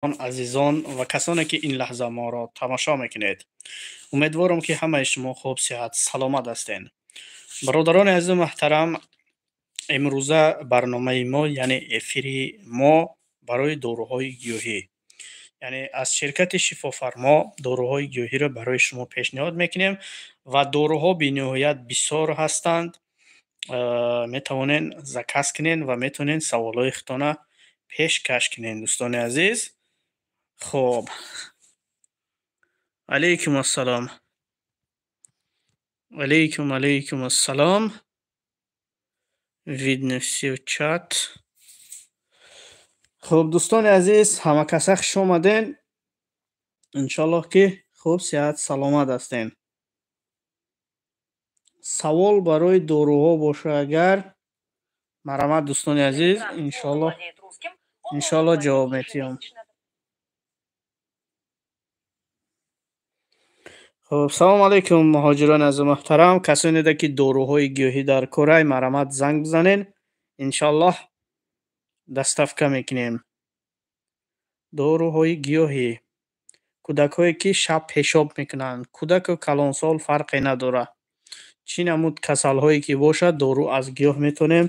Азизон ва касоне, ки ин лаҳза моро тамошо мекунед, умедворам, ки ҳамаи шумо хуб, сиҳат, саломат ҳастед. Бародарони азизу муҳтарам, имрӯза барномаи мо, яъне эфири мо барои доруҳои гиёҳӣ, яъне аз ширкати Шифофармо доруҳои гиёҳиро барои шумо пешниҳод мекунем ва доруҳо бениҳоят бисёр ҳастанд. Метавонед заказ кунед ва метавонед саволҳои худтона пешкаш кунед, дӯстони азиз. Хоб, алайкум ассалом, алайкум, алайкум ассалом. Видно все чат. Хуб, дӯстони азиз, ҳамакаса хуш омаден. Иншоаллоҳ, ки хуб, сиҳат, саломат ҳастен. Савол барои доруҳо боша агар, марҳамат, дӯстони азиз, иншоаллоҳ, иншоаллоҳ ҷавоб метиҳам. Хуб, салому алайкум, муҳоҷирони азиз муҳтарам. Касоне, ки доруҳои гиёҳӣ дар корай, марҳамат, занг бизанед, иншоаллоҳ доставка мекунем. Доруҳои гиёҳӣ, кӯдакҳое, ки шаб пешоб мекунанд, кӯдаку калонсол фарқе надорад, чӣ намуд касалҳое ки бошад, дору аз гиёҳ метавонем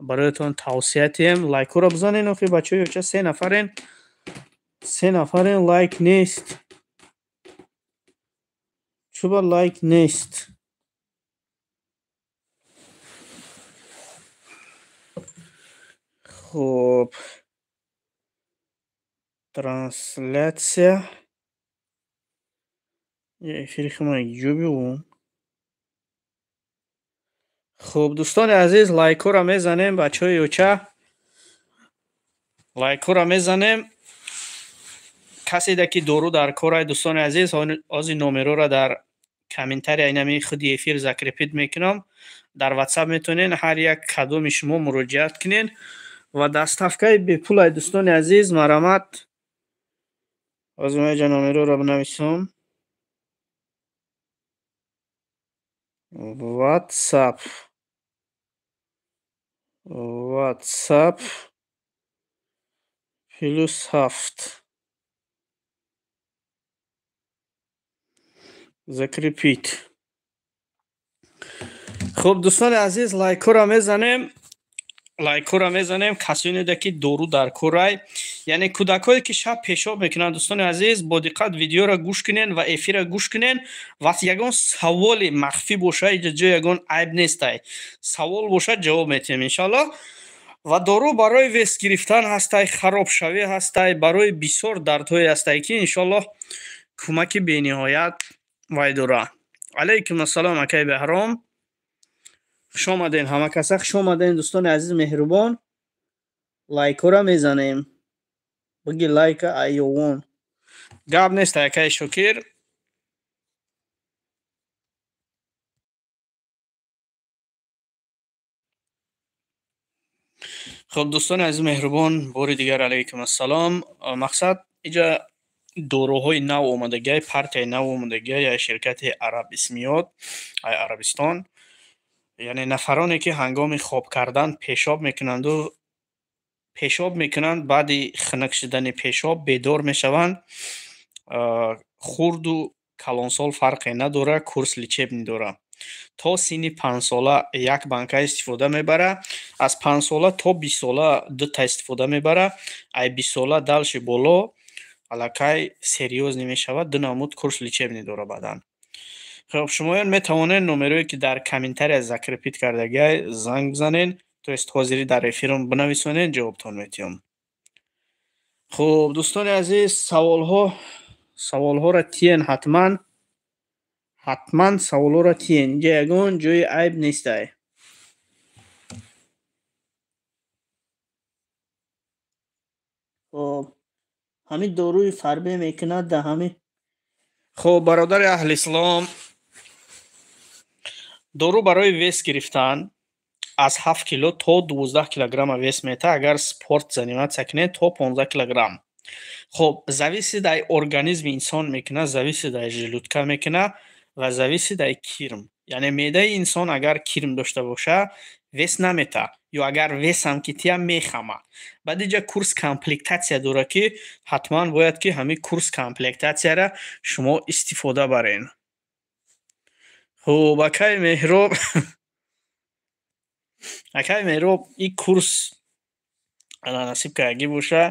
бароятон тавсия диҳем. Лайкҳоро бизанед охи, бачаҳо, ёча се нафарен, се нафарен, лайк нест. Чуба лайк нест? Хуб, трансляция, эфири хума ҷо биёвум. Хуб, дӯстони азиз, лайкҳоро мезанем, бачаҳои ёча, лайкҳоро мезанем. Каседа ки дору дар корай, дӯстони азиз, ҳозир номерҳоро дар комментария инами худи эфир закрепить мекунам. Дар Ватсап метавонед ҳар як кадоми шумо муроҷиат кунед ва доставкаи бепулай, дӯстони азиз, марҳамат. Ҳозир ман инҷа номерҳоро бинависам. Ватсап, Ватсап +7, закрепить. Хуб, дӯстони азиз, лайкҳоро мезанем, лайкҳоро мезанем. Касоне, ки дору дар корай, яъне кӯдакҳое, ки шаб пешоб мекунанд, дӯстони азиз, бо диққат видеоро гӯш кунед ва эфирро гӯш кунед ва ягон саволи махфӣ боша, иҷа ҷо ягон айб нестай, савол бошад, ҷавоб метиҳем, иншоаллоҳ. Ва дору барои вес гирифтан ҳастай, харобшавӣ ҳастай, барои бисёр дардҳое ҳастай, ки иншоаллоҳ кӯмаки бениҳоят вай дора. Алайкум ассалом, акаи Баҳром, хуш омаден, ҳама каса хуш омаден, дӯстони азиз меҳрубон. Лайкҳоро мезанем, биги лайка айёвон. Гап нест, акаи Шокир. Хуб, дӯстони азиз меҳрубон, бори дигар алайкум ассалом. Мақсад, иҷа доруҳои нав омадагиай, партияи нав омадагиай ай ширкати Араб Исмиёт, ай Арабистон. Яъне нафароне, ки ҳангоми хоб кардан пешоб мекунанду пешоб мекунанд, баъди хунук шудани пешоб бедор мешаванд, хурду калонсол фарқе надорад, курс лечебный дорад. То синни 5-сола як банка истифода мебарад, аз 5-сола то 20-сола дута истифода мебарад, ай 20-сола дальше боло аллакай серьёзный мешавад, ду намуд курс лечебный дорад баъдан. Хуб, шумоён метавонед номерое, ки дар комментария закрепить кардагиай, занг бизанед, то есть ҳозирӣ дар эфирам бинависонед, ҷавобтон метиҳам. Хуб, дӯстони азиз, саволҳо, саволҳоро тиен, ҳатман, ҳатман саволҳоро тиен, инҷа ягон ҷои айб нестай. Хуб, ҳамин доруи фарбе мекунад да ҳамин. Хуб, бародари аҳли ислом, дору барои вес гирифтан аз 7 кило то 12 килограмма вес мета, агар спорт заниматься кунед, то 15 килограмм. Хуб, зависит ай организми инсон мекунад, зависит ай желудка мекунад ва зависит ай кирм, яъне меъдаи инсон агар кирм дошта боша, Вес намета ё агар весам ки тия, мехама. Баъд иҷа курс комплектация дорад, ки ҳатман бояд ки ҳамин курс комплектацияра шумо истифода барен. Хуб, акай Меҳроб, акай Меҳроб, ин курс ана насиб кардагӣ боша,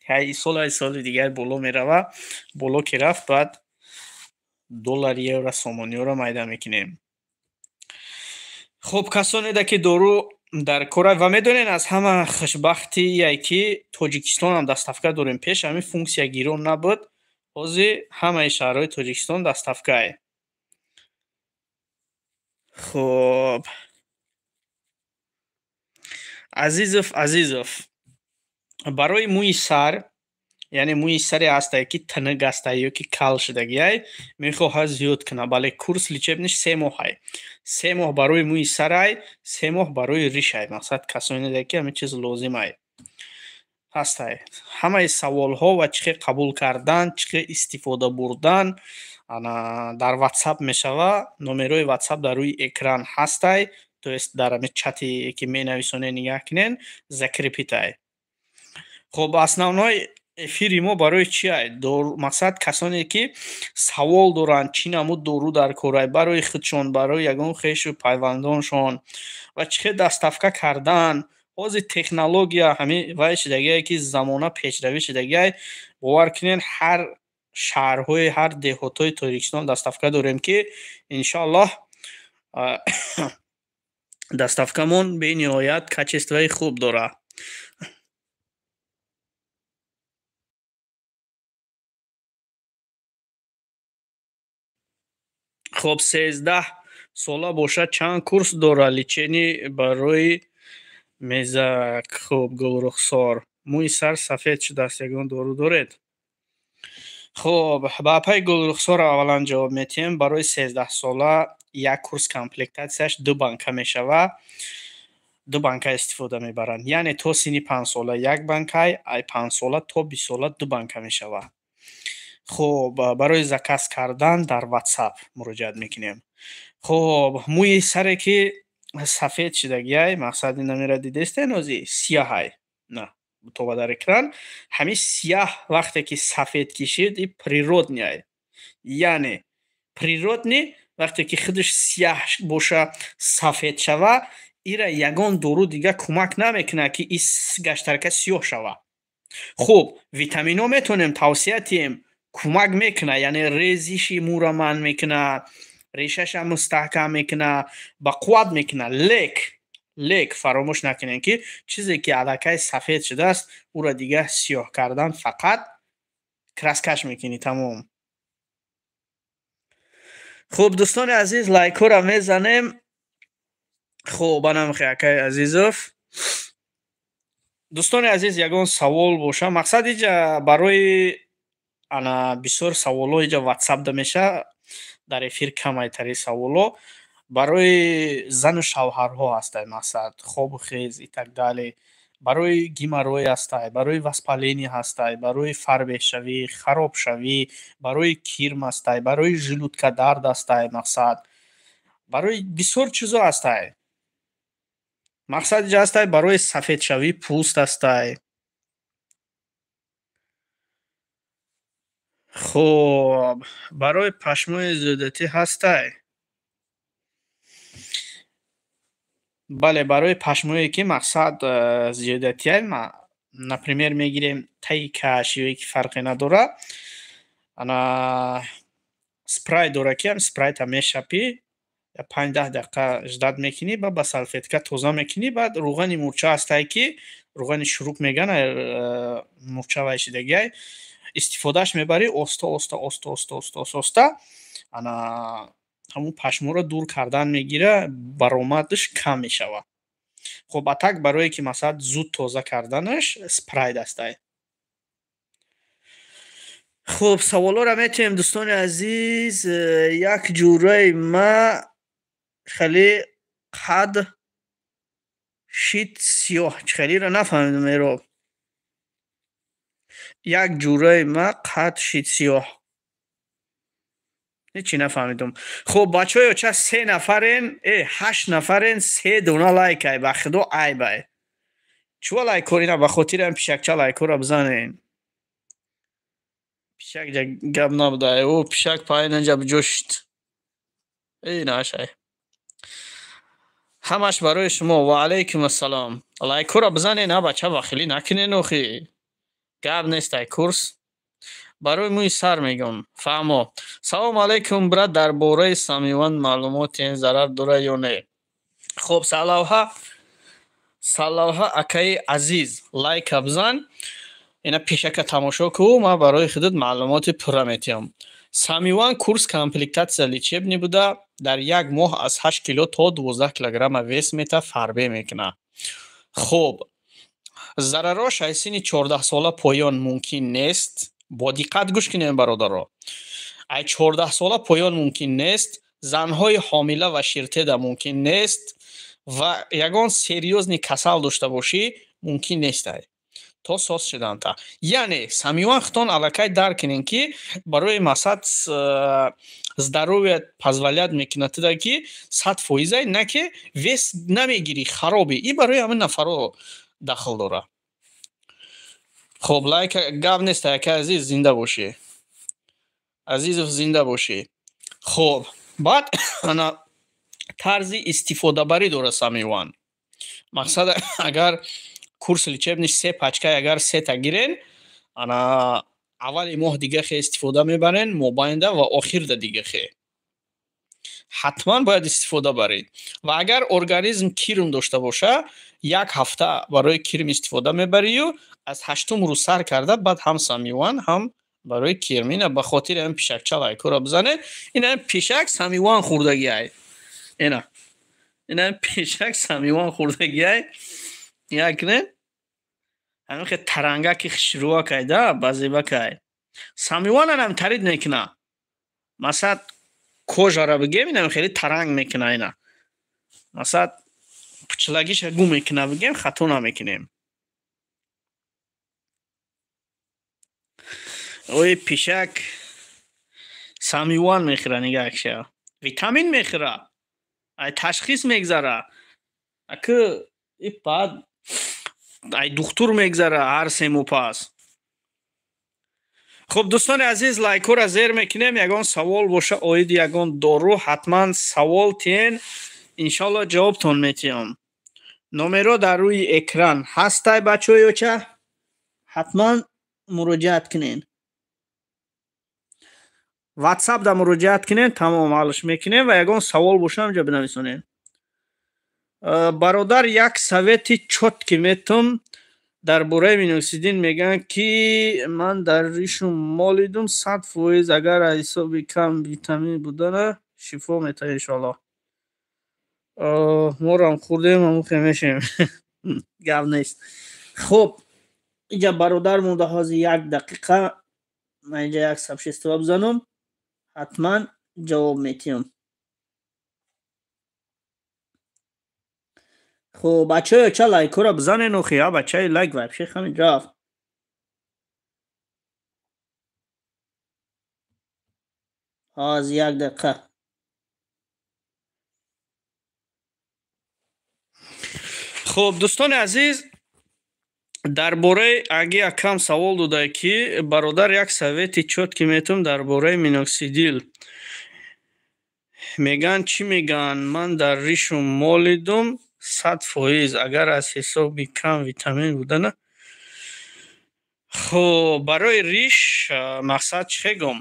ҳай сол, ай соли дигар боло мерава. Боло ки рафт, баъд доллар, евро, сомониёро майда мекунем. Хуб, касонеда ки дору дар кора ва медонед, аз ҳама хушбахтие ки Тоҷикистонам доставка дорем. Пеш ҳамин функсия гирон набуд, ҳозир ҳамаи шаҳрҳои Тоҷикистон доставкае. Хуб, Азизов, Азизов, барои мӯи сар, яъне мӯи саре ҳастае, ки тинук ҳастае ё ки кал шудагиай, мехоҳад зиёд кунад. Бале, курс лечебныйш 3 моҳай. 3 моҳ барои мӯи сарай, 3 моҳ барои ришай. Мақсад, касоне ки ҳамин чиз лозимай ҳастай. Ҳамаи саволҳо ва чӣ хел қабул кардан, чӣ хел истифода бурдан ана дар Ватсап мешава. Номерои Ватсап дар рӯи экран ҳастай, то есть дар ҳамин чате ки менависонед, нигаҳ кунед, закрепить ай. Хуб, основной эфири мо барои чи ай? Мақсад, касоне ки савол доранд, чӣ намуд дору дар корай барои худшон, барои ягон хешу пайвандоншон ва чӣ хел доставка кардан. Ҳозир технология ҳамин вай шудагие, ки замона пешравӣ шудагиай. Бовар кунед, ҳар шаҳрҳои, ҳар деҳотҳои Тоҷикистон доставка дорем, ки иншоаллоҳ доставкамон бениҳоят качествои хуб дорад. Хуб, 13 сола бошад, чанд курс дорад лечение барои мезак? Хуб, Гулрухсор, мӯи сар сафед шудааст, ягон дору доред? Хуб, ба апаи Гулрухсор аввалан ҷавоб медиҳем. Барои 13 сола як курс комплектацияш ду банка мешавад. Ду банка истифода мебаранд, яъне то синни 5 сола як банкай, ай 5 сола то 20 сола ду банка мешавад. Хуб, барои заказ кардан дар Ватсап муроҷиат мекунем. Хуб, мӯи саре ки сафед шудагиай, мақсад, инамеро дидестен, ози сияҳай на тоба дар экран. Ҳамин сияҳ вақте ки сафед кишид, и природный, яъне природный вақте ки худаш сияҳ боша, сафед шава, ира ягон дору дига кӯмак намекунад, ки и гаштарка сиёҳ шава. Хуб, витаминҳо метавонем тавсия диҳем, кӯмак мекунад, яъне резиши мӯра манъ мекунад, решаша мустаҳкам мекунад, ба қувват мекунад. Лек фаромӯш накунем, ки чизе ки аллакай сафед шудааст, ӯро дига сиёҳ кардан фақат краскаш мекунӣ, тамом. Хуб, дӯстони азиз, лайкҳоро мезанем. Хуб, анамхе, акаи Азизов. Дӯстони азиз, ягон савол боша, мақсад, иҷа барои ана бисёр саволҳо иҷа Ватсапда меша, дар эфир камайтари саволҳо барои зану шавҳарҳо ҳастай, мақсад, хобу хез и так далее, барои геморрой ҳастай, барои воспаление ҳастай, барои фарбеҳшавӣ, харобшавӣ, барои кирм ҳастай, барои желудка дард ҳастай, мақсад, барои бисёр чизо ҳастай. Мақсад, иҷа ҳастай барои сафедшавии пӯст ҳастай. Хуб, барои пашмои зиёдатӣ ҳастай? Бале, барои пашмое ки, мақсад, зиёдатиай, например, мегирем таи каш ё ки фарқе надорад, ана спрай дора, ки ҳам спрайта мешапӣ, 5-10 дақиқа ждать мекунӣ, баъд ба салфетка тоза мекунӣ. Баъд рӯғани мурча ҳастай, ки рӯғани шурук мегӯянд, мурча вай шидагиай, истифодааш мебарӣ, оста оста, оста оста, оста оста ана ҳамун пашморо дур кардан мегира, баромадаш кам мешавад. Хуб, а так барое ки, масалан, зуд тоза карданаш спрай дастай. Хуб, саволҳоро метавонем, дӯстони азиз. Як ҷураи ма хеле қад шид сиёҳ, чӣ хелиро нафаҳмидам, Мероб. Як ҷураи ма қад шид сиёҳ. Ҳечи нафаҳмидум. Хуб, бачаҳои оча, се нафарен, ҳашт нафарен, се дона лайкай, ба худо айбай. Чува лайкҳо ина ба хотири ҳам пишакча лайкҳоро бизанен. Пишак ҷа гап набудай. О, пишак паин инҷа биҷо шуд. Эй, нашай. Ҳамаш барои шумо. Ва алайкум ассалом. Лайкҳоро бизанен, а бача, бахилӣ накунен охи. Гап нестай курс. Барои мӯи сар мегӯм. Фаҳмо. Салому алайкум, брат, дар бораи Самиван маълумоти зарар дорад ё не? Хуб, сарлавҳа, сарлавҳа, акаи азиз, лайка бизан. Ина пешака тамошо ку, ман барои худат маълумоти пурра метиҳам. Самиван курс комплектация лечебный буда, дар як моҳ аз 8 кило то 12 килограмма вес мета, фарбе мекунад. Хуб, зарарош аз синни 14сола поён мумкин нест. Бо диққат гӯш кунем, бародаро. Ай 14сола поён мумкин нест, занҳои ҳомила ва ширтеда мумкин нест ва ягон серьёзный касал дошта бошӣ, мумкин нестай то соз шуданта. Яъне Самиван худтон аллакай дарк кунем, ки барои мақсад здоровье позволять мекунад туда, ки 100%-ай на ки вес намегирӣ, харобӣ. Ин барои ҳамин нафарҳо дахл дорад. Хуб, лайк гап нест, акаи азиз, зинда бошӣ. Азизов, зинда бошӣ. Хуб, баъд ана тарзи истифодабарӣ дорад Самиван. Мақсад, агар курс лечебный се пачка, агар сета гирен, ана аввали моҳ дига хе истифода мебарен, мобайнда ва охирда дига хе. Ҳатман бояд истифода баред. Ва агар организм кирм дошта боша, як ҳафта барои кирм истифода мебарию, аз ҳаштум рӯз сар карда баъд ҳам Самиван, ҳам барои кирм. Ина ба хотири ҳам пишакча лайкҳоро бизанед. Ина пишак Самиван хӯрдагиай. Ина. Ина пишак Самиван хӯрдагиай. Як не? Ҳамин хе тарангаки хушрӯакай да, базебакай. Самиванам тарид мекуна. Масалан, кожара бигем, инам хеле таранг мекуна ина. Масалан, пучлагиша гум мекуна бигем, хато намекунем. Ой, пишак Самиван мехӯра, нигаҳ, витамин мехӯра. Ай ташхис мегзара. Аки и баъд ай духтур мегзара ҳар 3 моҳ пас. Хуб, дӯстони азиз, лайкҳоро зер мекунем. Ягон савол боша оиди ягон дору, ҳатман савол тиҳен, иншоалло ҷавобтон метиҳам. Номерҳо дар рӯи экран ҳастай, бачаҳои оча, ҳатман муроҷиат кунен. Ватсап да муроҷиат кунен, тамом ҳалш мекунем ва ягон савол боша, ҳамҷа бинависонед. Бародар, як совети чёткий метум дар бораи миноксидил. Мегӯянд, ки ман дар ришум молидум, 100%, агар аз ҳисоби кам витамин будана, шифо метавад, иншоалло. Морам хӯрдем, ҳамухе мешем, гап нест. Хуб, инҷа бародар монда, ҳозир як дақиқа ман инҷа як сообщество бизанам, ҳатман ҷавоб метиҳам. Хуб, бачаҳои оча, лайкҳоро бизанен охи, а бачаи лайк вообще ҳамин рафт. Ҳозир як дақиқа. Хуб, дӯстони азиз, дар бораи аги акам савол додае, ки бародар, як совети чёткий метум дар бораи миноксидил. Мегӯянд, чӣ мегӯянд, ман дар ришум молидум, 100%, агар аз ҳисоби кам витамин будана. Хуб, барои риш мақсад чӣ хегӯм?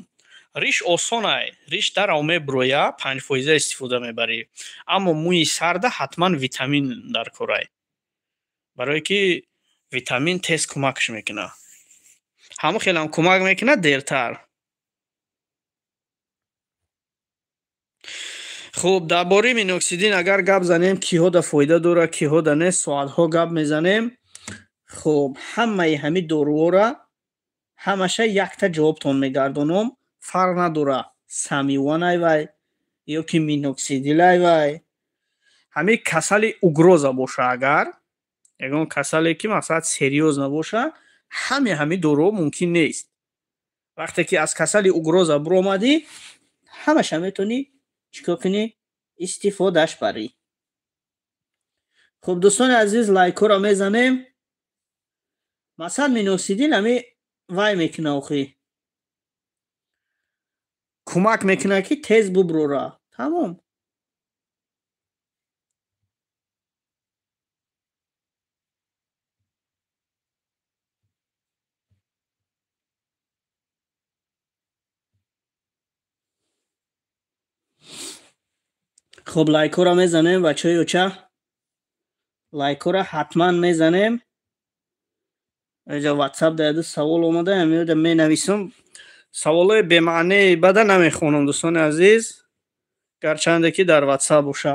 Риш осонай, риш дарав мебуроя, 5% истифода мебарӣ, аммо мӯи сарда ҳатман витамин дар корай, барое ки витамин тез кӯмакш мекунад, ҳамон хелам кӯмак мекунад дертар. Хуб, дар бораи миноксидил агар гап занем, киҳода фоида дорад, киҳода нест, соатҳо гап мезанем. Хуб, ҳамаи ҳамин доруҳоро ҳамаша якта ҷавобтон мегардонам. Фарқ надорад, Самиванай вай ё ки миноксидилай вай. Ҳамин касали угроза боша, агар ягон касале, ки масалан серьёзно боша, ҳамаи ҳамин доруҳо мумкин нест. Вақте ки аз касали угроза буромадӣ, Ҳамаша метавонӣ чикор кунӣ? Истифодаш барӣ. Хуб, дӯстони азиз, лайкҳоро мезанем. Масалан, миноксидил ҳами вай мекуна, охи кӯмак мекунад, ки тез буброра. Тамом. Хуб, лайкҳоро мезанем, бачаҳои оча, лайкҳоро ҳатман мезанем. Эҷа ватсап да яду савол омада, ҳамиёда менависам. Саволҳои бемаънии бада намехонам, дӯстони азиз, гарчанде ки дар ватсап боша.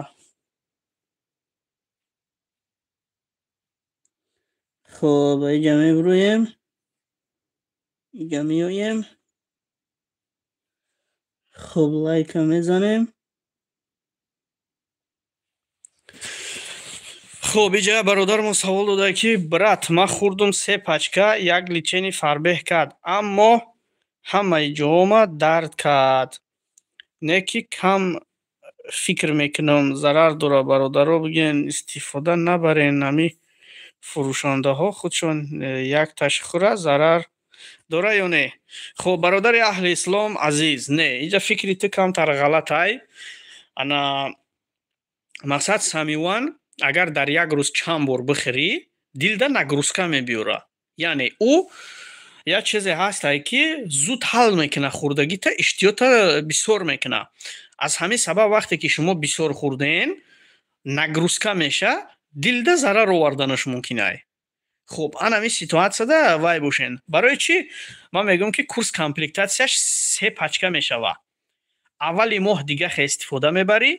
Хуб, иҷа мебурӯем, иҷа меоем. Хуб, лайка мезанем. Хуб, иҷа бародармон савол дода, ки брат, ман хӯрдум се пачка, як лечение фарбеҳ кард, аммо ҳамаи ҷома дард кард. Не ки кам фикр мекунам, зарар дорад. Бародаро, бигӯен, истифода набарен. Ҳами фурӯшандаҳо худшон якташ хӯра, зарар дора ё не? Хуб, бародари аҳли ислом азиз, не, иҷа фикри ту камтар ғалатай. Ана мақсад, Самиван агар дар як рӯз чанд бор бихӯрӣ, дилда нагрузка мебиёра. Яъне ӯ як чизе ҳастае, ки зуд ҳал мекунад хӯрдагита, иштиёта бисёр мекунад. Аз ҳамин сабаб, вақте ки шумо бисёр хӯрден, нагрузка меша, дилда зарар оварданаш мумкин ай. Хуб, ан ҳамин ситуатсияда вай бошен. Барои чӣ ман мегӯям, ки курс комплектатсияш се пачка мешава? Аввали моҳ дига хе истифода мебарӣ,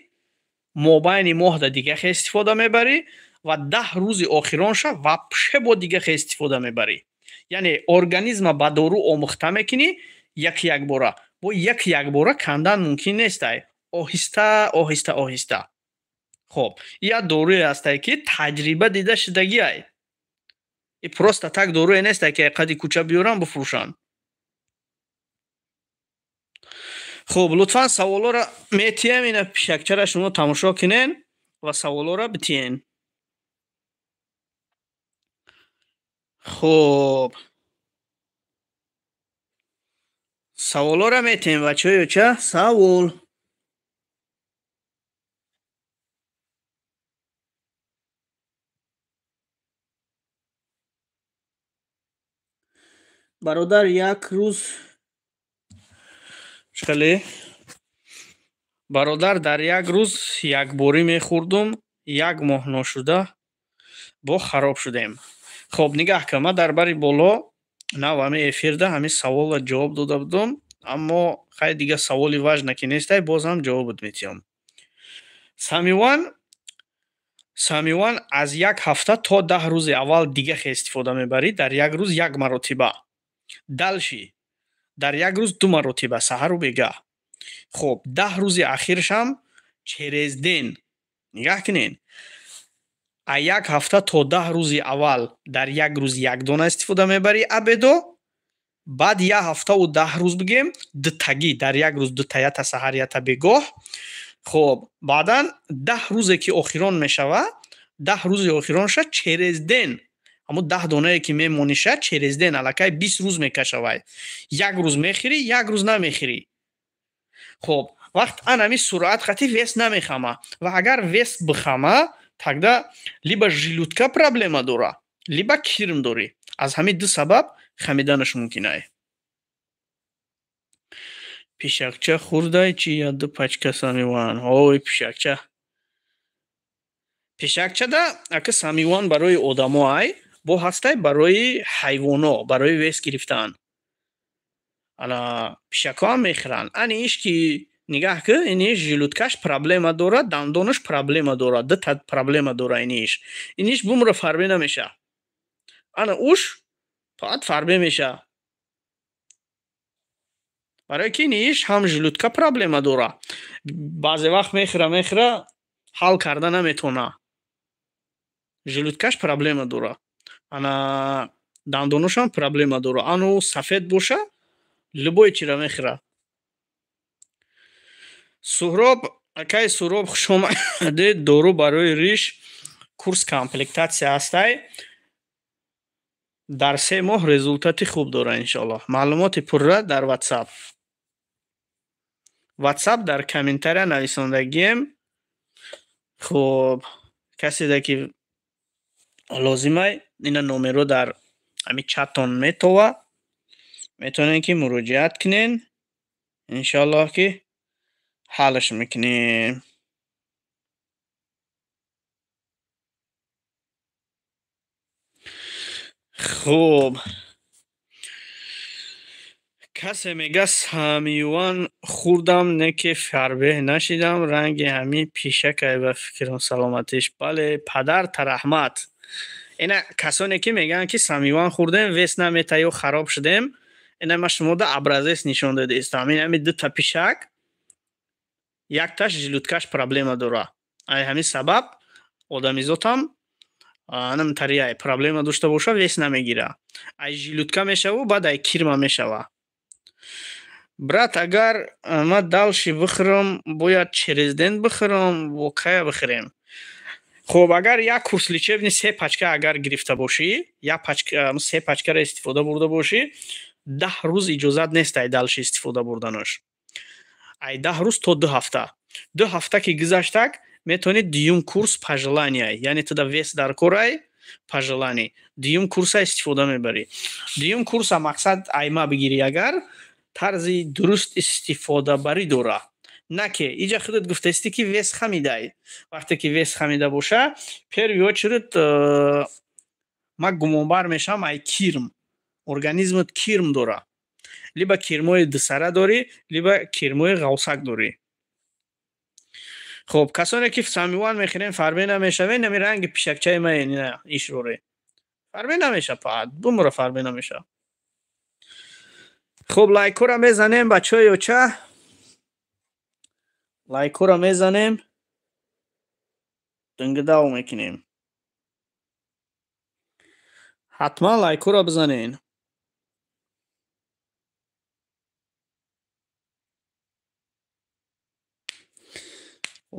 мобайни моҳда дига хе истифода мебарӣ ва 10 рӯзи охиронша вообще бо дига хе истифода мебарӣ. Яъне организма ба дору омӯхта мекунӣ як якбора. Бо як якбора кандан мумкин нестай, оҳиста, оҳиста, оҳиста. Хоб, як доруе ҳастае, ки таҷриба дида шудагиай. И просто так доруе нестай, ки қади кӯча биёрам, бифурӯшанд. Хуб, лутфан, саволҳоро метиҳем. Ина пишакчара шумо тамошо кунен ва саволҳоро битиҳен. Хуб, саволҳоро метиҳем, бачаҳои оча, савол. Бародар, як рӯз хеле, бародар, дар як рӯз якборӣ мехӯрдум, як моҳ ношуда бо хароб шудем. Хоб, нигаҳ кун, ман дар бари боло нав ҳамин эфирда ҳамин саволро ҷавоб дода будум, аммо хай, дига саволи важна ки нестай, боз ҳам ҷавобат метиҳам. Самиван, Самиван аз як ҳафта то 10 рӯзи аввал дига хе истифода мебарӣ, дар як рӯз як маротиба. Дальше дар як рӯз ду маротиба, саҳару бегаҳ. Хуб, 10 рӯзи ахиршам через день. Нигаҳ кунед, а як ҳафта то 10 рӯзи аввал дар як рӯз як дона истифода мебарӣ обедо. Баъд як ҳафтаву 10 рӯз бигем, дутагӣ, дар як рӯз дута, ята саҳар, ята бегоҳ. Хуб, баъдан 10 рӯзе ки охирон мешава, 10 рӯзи охиронша через день, ҳамун 10 донае ки мемониша, через день. Аллакай 20 рӯз мекашавай, як рӯз мехӯрӣ, як рӯз намехӯрӣ. Хуб, вақт анами суръат қати вес намехама. Ва агар вес бихама, тогда либо желудка проблема дора, либо кирм дорӣ. Аз ҳамин ду сабаб хамиданаш мумкин ай. Пишакча хӯрдай чи я ду пачка Самиван? Ой, пишакча, пишакчада ака, Самиван барои одамо ай, бо ҳастай барои ҳайвоно, барои вес гирифтан. Ана пишакҳоам мехӯранд. Ани иш ки нигаҳ ки, иниш желудкаш проблема дорад, дандонаш проблема дорад, дута проблема дора иниш. Иниш бумра, фарбе намеша. Ана уш фақат фарбе меша, барои ки иниш ҳам желудка проблема дора. Баъзе вақт мехӯра, мехӯра, ҳал карда наметавона, желудкаш проблема дора. Ана дандоношам проблема дора. Ану сафед боша, любой чира мехӯра. Суҳроб, акай Суҳроб, хушомадед. Дору барои риш, курс комплектация ҳастай, дар 3 моҳ результати хуб дора, иншоаллоҳ. Маълумоти пурра дар Ватсап, Ватсап дар комментария нависондагием. Хуб, каседе ки лозимай, ина номеро дар ҳамин чаттон метова, метавонед ки муроҷиат кунен, иншоаллоҳ ки ҳаллаш мекунем. Хуб, касе мега: «Самюван хӯрдам, не ки фарбеҳ нашидам, ранги ҳамин пишакай ба фикрам, саломатиш». Бале, падарта раҳмат. Ина касоне ки мегӯянд ки самюван хӯрдем, вес намета ё хароб шудем, ина ма шумода образец нишон додаистам. Ин ҳами дута пишак, якташ желудкаш проблема дора, ай ҳамин сабаб одамизотам анамтарияй проблема дошта боша, вес намегира, ай желудка мешаву, баъд ай кирма мешава. Брат, агар ма дальше бихӯрам, бояд через день бихӯрам, бо кая бихӯрем? Хуб, агар як курс лечебный, се пачка агар гирифта бошӣ, як пачка, се пачкаро истифода бурда бошӣ, 10 рӯз иҷозат нест ай дальше истифода бурданаш, ай 10 рӯз то 2 ҳафта. 2 ҳафта ки гузаштак, метавонӣ дуюм курс по желанию, яъне туда вес дар корай, по желанию дуюм курса истифода мебарӣ. Дуюм курса мақсад айма бигирӣ, агар тарзи дуруст истифодабарӣ дора, на ки иҷа худат гуфтаистӣ ки вес хамидай. Вақте ки вес хамида боша, первый очередь ма гумонбар мешавам ай кирм, организмат кирм дора, либо кирмои дусара дорӣ, либо кирмои ғавсак дорӣ. Хуб, касоне ки самиван мехӯрем, фарбе намешавем, нами ранги пишакчаи ма ишроре фарбе намеша, бумра фарбе намеша. Хуб, лайкҳоро мезанем, бачаҳои оча, лайкҳоро мезанем, дангидав мекунем, ҳатман лайкҳоро бизанен.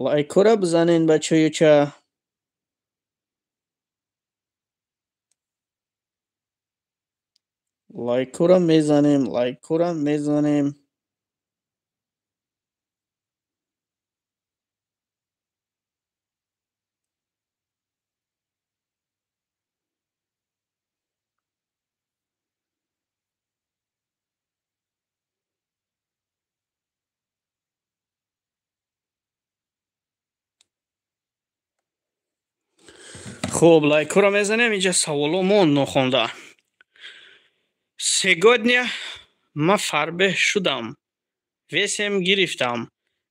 Лайкҳоро бизанен, бачаҳои оча. Лайкҳоро мезанем, лайкҳоро мезанем. Хуб, лайкҳоро мезанем. Инҷа саволо монд нохонда. Сегодня ма фарбеҳ шудам, весем гирифтам,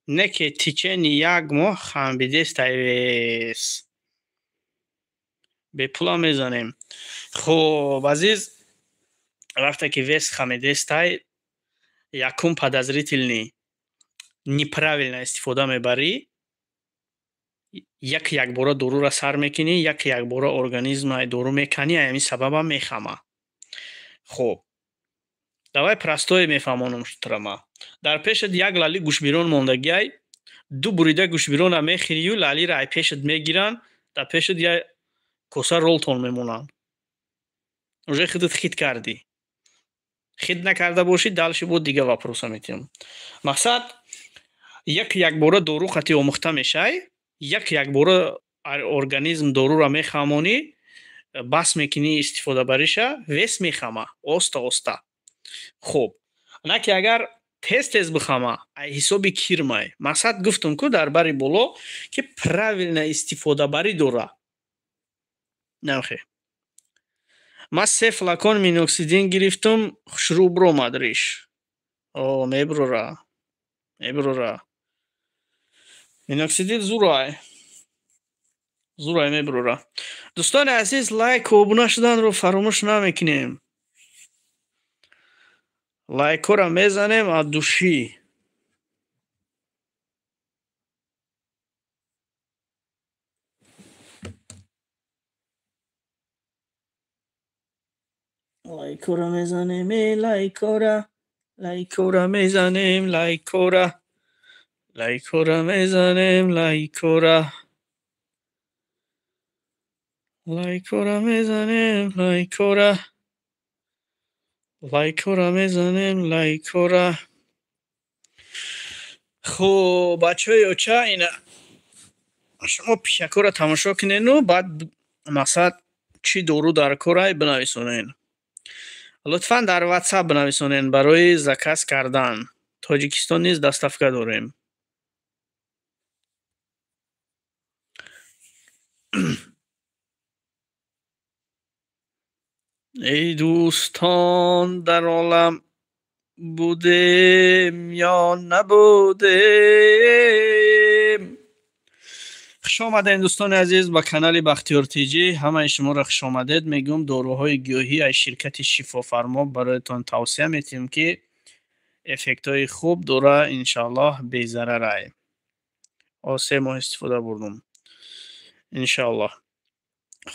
не ки течение як моҳ хамбидестай вес. Бепула мезанем. Хуб, азиз, вақте ки вес хамидестай, якум подозрительный неправильно истифода мебарӣ, як якбора дорура сар мекунӣ, як якбора организма дору меканӣ, ҳамин сабабам мехама. Хуб, давай простое мефаҳмонам шутрама. Дар пешат як лали гӯшбирон мондагиай, ду бурида гӯшбирона мехӯрию лалира ай пешат мегиранд, дар пешат як коса ролтон мемонанд. Уже худат хит кардӣ. Хит накарда бошӣ, дальше бо дига вопроса метиҳам. Мақсад, як якбора дору қати омӯхта мешай, як якбора организм дорура мехамонӣ, бас мекунӣ истифодабариша, вес мехама оста оста. Хуб, на ки агар тез тез бихама, ай ҳисоби кирмай. Мақсад, гуфтум ку дар бари боло, ки правильно истифодабарӣ дора. Нахе ман се флакон миноксидин гирифтум, хушрӯ биромад риш. О, мебурора, мебурора. Миноксидил зурай, зурай, мебурора. Дӯстони азиз, лайк, обуна шуданро фаромӯш намекунем. Лайкҳоро мезанем от души. Лайкҳоро мезанем, лайкҳора, лайкҳоро мезанем, лайкҳора. Лайкора мезанем, лайкора. Лайкора мезанем, лайкора. Лайкора мезанем, лайкора. Хуб, бачаҳои оча, ина шумо пишакҳоро тамошо кунену баъд мақсад чӣ дору дар корай бинависонен. Лутфан дар WhatsApp бинависонен барои заказ кардан. Тоҷикистон низ доставка дорем. Эй дӯстон, дар олам будем ё набудем? Хуш омадед, дӯстони азиз, ба канали Бахтиёр ТЖ. Ҳамаи шуморо хушомадед мегӯм. Доруҳои гиёҳӣ аз ширкати Шифофармо бароятон тавсия метиҳем, ки эффектҳои хуб дора, иншоаллоҳ безарарай. О 3 моҳ истифода бурдум. Иншоаллоҳ.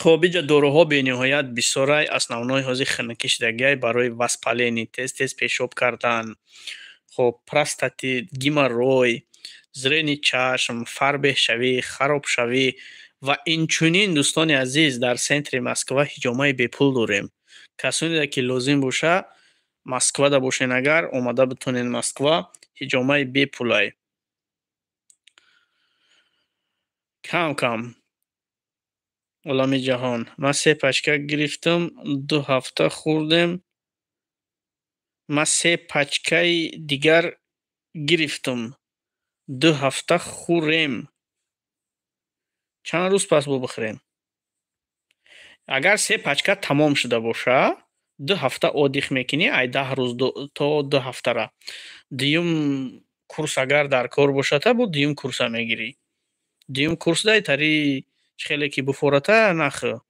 Хуб, иҷа доруҳо бениҳоят бисёрай. Основной ҳозир хунукӣ шудагиай, барои воспаление, тез тез пешоб кардан. Хуб, простатит, геморрой, зрени чашм, фарбеҳшавӣ, харобшавӣ ва инчунин, дӯстони азиз, дар центри Москва ҳиҷомаи бепул дорем. Касоне ки лозим боша, Москвада бошен, агар омада битонен Москва, ҳиҷомаи бепулай. Кам кам олами ҷаҳон. Ман се пачка гирифтам, 2 ҳафта хӯрдем. Ман се пачкаи дигар гирифтам. 2 ҳафта хӯрем. Чанд рӯз пас бо бихӯрем? Агар се пачка тамом шуда боша, 2 ҳафта отдых мекунӣ, ай 10 рӯз то 2 ҳафтара. Дуюм курс агар дар кор бошада, бо дуюм курса мегирӣ. Дуюм курс дай тари чӣ хеле ки буфората нахӯ.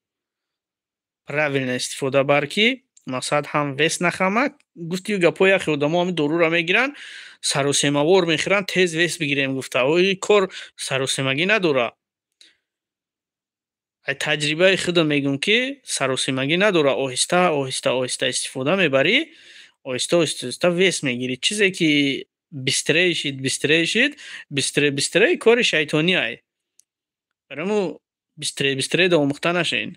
Правильно истифода бар, ки мақсад ҳам вес нахама. Гуфти гапҳои яхе одамо ҳамин доруро мегиранд, саросемавор мехӯранд, тез вес бигирем гуфта. Ин кор саросемагӣ надора. Ай таҷрибаи худам мегӯм, ки саросемагӣ надора. Оҳиста, оҳиста, оҳиста истифода мебарӣ, оҳиста, оҳиста вес мегирӣ. Чизе ки быстрее шид, быстрее шид, быстрее, быстрее кори шайтонӣ ай. Барои быстрее, быстрее омӯхта нашен.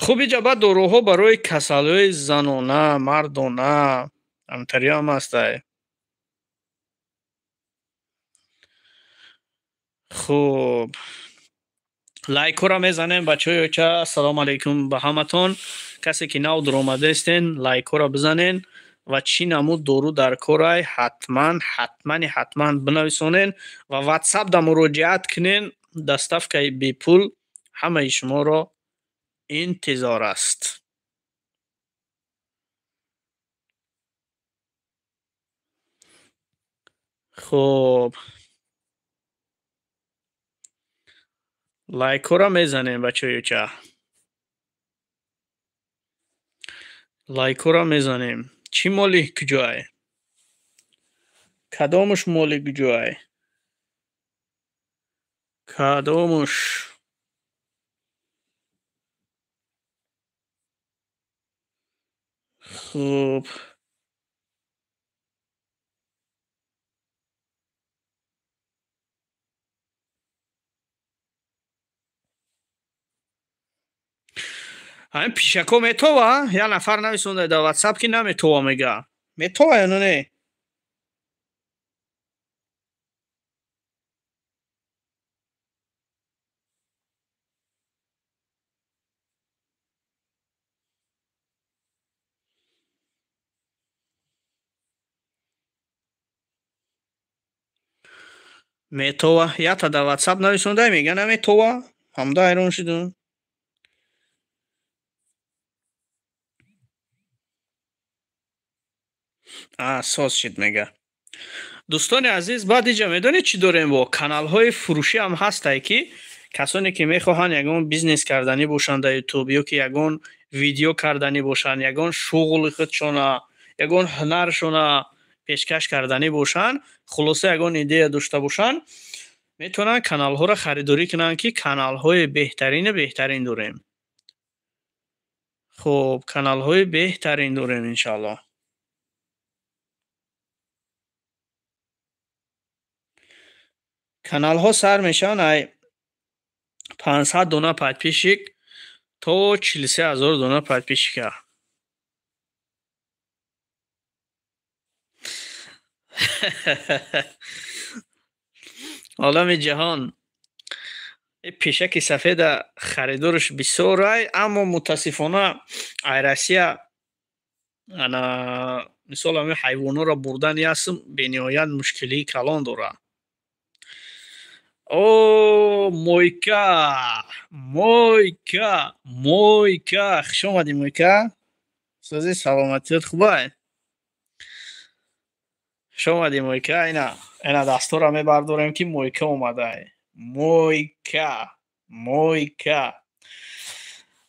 Хуб, иҷа баъд доруҳо барои касалиҳои занона, мардона, ҳамтариам ҳастай. Хуб, лайкҳоро мезанем, бачаҳои оча. Ассалому алайкум ба ҳаматон. Касе ки нав дуромадаистен, лайкҳоро бизанен ва чӣ намуд дору дар корай, ҳатман, ҳатмани ҳатман бинависонен ва ватсапда муроҷиат кунен. Доставкаи бепул ҳамаи шуморо интизор аст. Хуб, лайкҳоро мезанем, бачаҳои оча, лайкҳоро мезанем. Чӣ моли куҷоай? Кадомуш моли куҷоай? Кадомуш? Хуб, ҳамин пишако метова? Як нафар нависонда дар ватсап, ки наметова, мега. Метова ё не? Метова. Якта дар ватсап нависонда, мега наметова. Ҳамда ҳайрон шудум. Соз шид, мега. Дӯстони азиз, баъд иҷа медонед чӣ дорем? Бо каналҳои фурӯшӣ ҳам ҳастай, ки касоне ки мехоҳанд ягон бизнес карданӣ бошанд дар ютуб ё ки ягон видео карданӣ бошанд, ягон шуғли худшона, ягон ҳунаршона пешкаш карданӣ бошанд, хулоса, ягон идея дошта бошанд, метавонанд каналҳоро харидорӣ кунанд, ки каналҳои беҳтарину беҳтарин дорем. Хуб, каналҳои беҳтарин дорем, иншааллоҳ. Каналҳо сар мешаванд ай 500 дона подписчик то 43 000 дона подписчика. Олами ҷаҳон, пешаки сафеда харидораш бисёрай, аммо мутаассифона ай Россия ана мисол ҳамин ҳайвонҳоро бурдани ҳастм, бениҳоят мушкилии калон дорад. О, Мойка, Мойка, Мойка, хуш омадӣ, Мойка. Сӯзи саломатиёт хубай? Хуш омадӣ, Мойка. Ина, ина дастора мебардорем, ки Мойка омадай. Мойка, Мойка.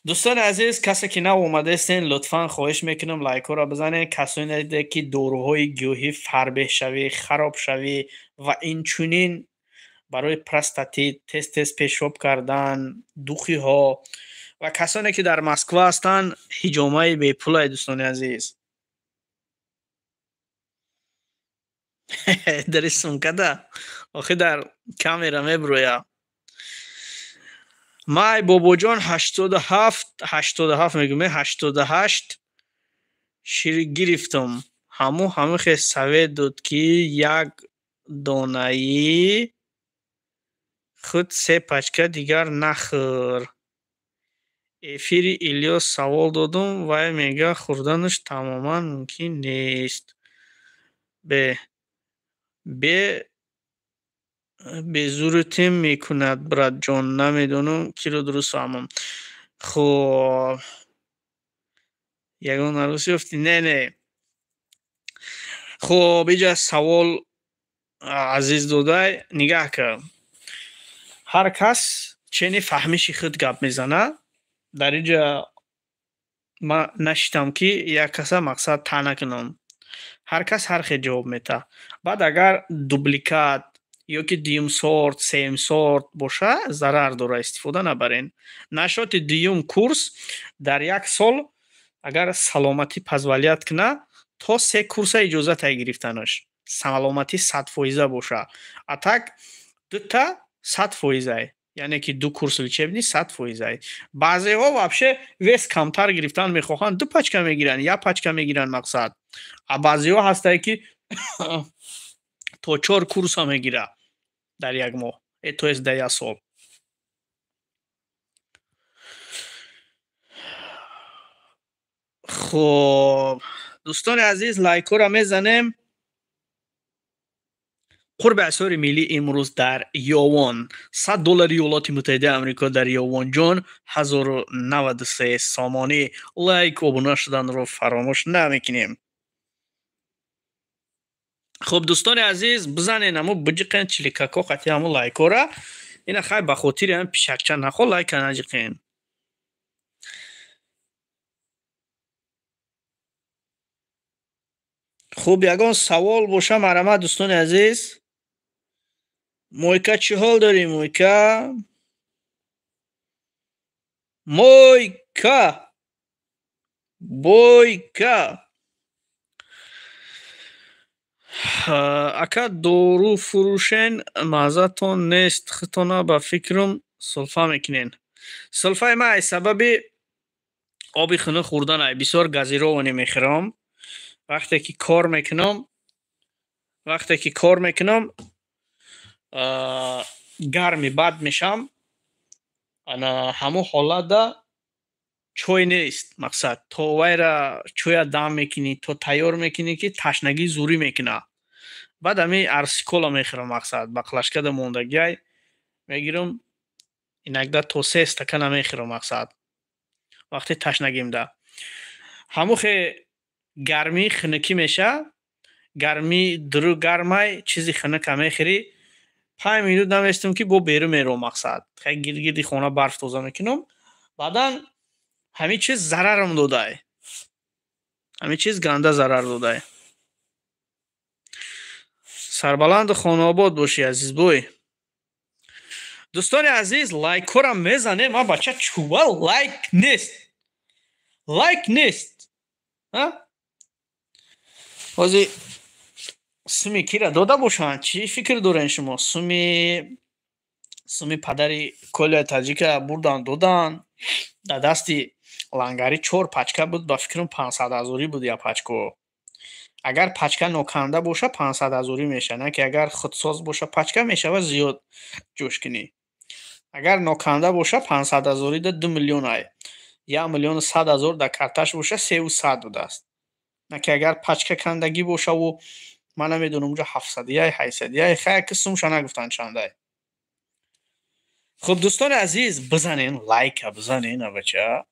Дӯстони азиз, касе ки нав омадаистен, лутфан хоҳиш мекунам, лайкҳоро бизанед. Касоне ки доруҳои гиёҳӣ, фарбеҳшавӣ, харобшавӣ ва инчунин барои простатит, тез тез пешоб кардан, духиҳо ва касоне ки дар Москва ҳастанд, ҳиҷомаи бепулай, дӯстони азиз. Дари сумкада охи дар камера меброя. Май бобоҷон, 87, 87 мегӯм, 88 шир гирифтам. Ҳаму ҳамихе совет дод, ки як донаи худ се пачка, дигар нахӯр. Эфири Илёс савол додум, вай мега, хӯрданаш тамоман мумкин нест. Бе безуритем мекунад, братҷон, намедонам, киро дуруст фаҳмам. Хоб, ягон арӯс ёфтӣ? Не, не. Хоб, иҷа савол Азиз додай, нигаҳ кар. Ҳар кас чени фаҳмиши худ гап мезанад. Дар иҷа ман нашитам, ки як каса мақсад таъна кунам. Ҳар кас ҳар хел ҷавоб метаҳад. Баъд агар дубликат ё ки дуюм сорт, сеюм сорт боша, зарар дора, истифода набарен. Нашоти дуюм курс дар як сол, агар саломатӣ позволять кунад, то се курса иҷозатай гирифтанаш, саломатӣ 100%-а боша. А так дута 100%-ай, яъне ки ду курс лечебный 100%-ай. Баъзеҳо вообще вес камтар гирифтан мехоҳанд, ду пачка мегиранд, як пачка мегиранд, мақсад. А баъзеҳо ҳастае, ки то чор курса мегирад дар як моҳ, то есть дар як сол. Хоб, дӯстони азиз, лайкҳоро мезанем. Қурби асъори миллӣ имрӯз дар Ёвон: 100 доллари Иёлоти Муттаҳидаи Амрико дар Ёвонҷон 1093 сомонӣ. Лайк, обуна шуданро фаромӯш намекунем. Хуб, дӯстони азиз, бизанен ҳамо, биҷиқен чиликако қати ҳамо лайкҳора. Ина хай, ба хотири ҳам пишакча нахо лайка наҷиқен. Хуб, ягон савол боша, марҳамат, дӯстони азиз. Мойка, чӣ ҳол дорӣ, Мойка? Мойка, Бойка. Ака, дору фурӯшен, маззатон нест, худтона ба фикрам сулфа мекунен. Сулфаи ман аз сабаби оби хунук хӯрданай. Бисёр газированный мехӯрам. Вақте ки кор мекунам, гарми бад мешам. Ана ҳамон ҳолатда чой нест, мақсад, то вайра чоя дам мекунӣ, то тайёр мекунӣ, ки ташнагӣ зурӣ мекунад. Баъд ҳамин арсикола мехӯрам, мақсад, баклажкада мондагиай мегирам, иногда то се стакана мехӯрам, мақсад, вақти ташнагимда. Ҳамохе гармӣ хунукӣ меша, гармӣ дуру гармай, чизи хунука мехӯрӣ, 5 минут наместам, ки бо берун меравам, мақсад, хай гирдгирди хона барф тоза мекунам. Баъдан ҳамин чиз зарарам додай, ҳамин чиз ганда зарар додай. Сарбаланду хонаобод бошӣ, азизбой. Дӯстони азиз, лайкҳоро мезанем. А бача, чува лайк нест, лайк нест? Ҳозир Суми кира дода бошанд? Чӣ фикр дорен шумо? Суми падари Коляи таҷика бурдан додан. Дар дасти лангари чор пачка буд, ба фикрам, 500 ҳазорӣ буд як пачко. Агар пачка ноканда боша, 500 ҳазорӣ мешавад, на ки агар худсоз боша, пачка мешавад зиёд ҷӯш кунӣ. Агар ноканда боша, 500 ҳазорӣ да 2 миллион ай. 1 100 000 дар карташ боша, севу сад будааст. На ки агар пачка кандагӣ бошаву ман намедонам, уҷа ҳафтсадияй, ҳаштсадияй, хай, ки сумша нагуфтанд чандай. Хуб, дӯстони азиз, бизанен лайка, бизанен, абача.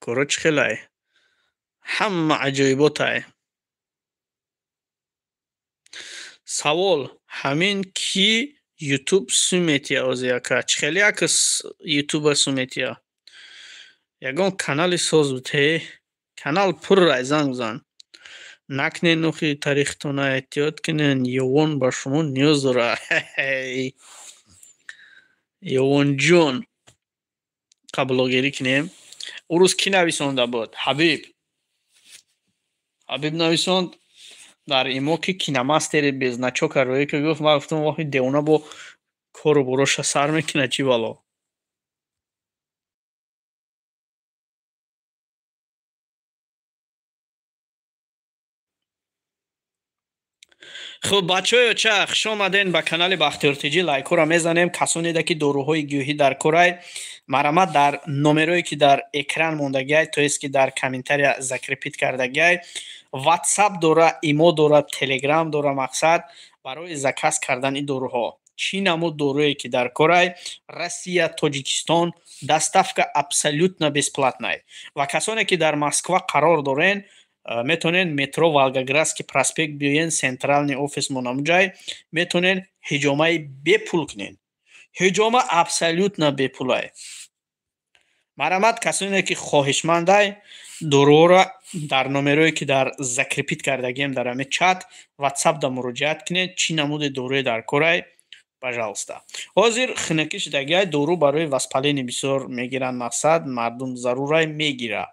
Коро чӣ хелай? Ҳама аҷоиботай. Савол ҳамин ки Ютуб сум метия ози, ака? Чӣ хеле, ака, Ютуба сум метия? Ягон канали соз буте? Канал пуррай, занг бизан. Накунен нухи тарихтона, эҳтиёт кунен, Ёвон ба шумо ниёз дорад. Ёвонҷон, қа блогерӣ кунем. Ӯ рӯз кӣ нависонда буд? Ҳабиб. Ҳабиб нависонд дар имо, ки киномастери без значока рӯе ки гуфт. Ман гуфтам: воҳи девона, бо кору бороша сар мекунад, чӣ бало. Хуб, бачаҳои оча, хуш омаден ба канали Бахтиёр Тҷ. Лайкҳоро мезанем. Касонеда ки доруҳои гиёҳӣ дар корай, марҳамат, дар номерое ки дар экран мондагиай, то есть ки дар комментария закрепить кардагиай, Ватсап дора, имо дора, Телеграм дора. Мақсад барои заказ кардани доруҳо, чӣ намуд доруе ки дар корай, Россия, Тоҷикистон, доставка абсолютно бесплатная. Ва касоне ки дар Москва қарор дорен, метавонед метро Волгоградский проспект биёен, центральный офис монамуҷай, метавонед ҳиҷомаи бепул кунед. Ҳиҷома абсолютно бепулай. Марҳамат, касоне ки хоҳишмандай, доруҳоро дар номерое ки дар закрепить кардагием дар ҳамин чат Ватсап да муроҷиат кунед. Чӣ намуди доруе дар корай, пожалуйста. Ҳозир хунукӣ шудагиай, дору барои воспаление бисёр мегиранд. Мақсад, мардум зарурай мегира,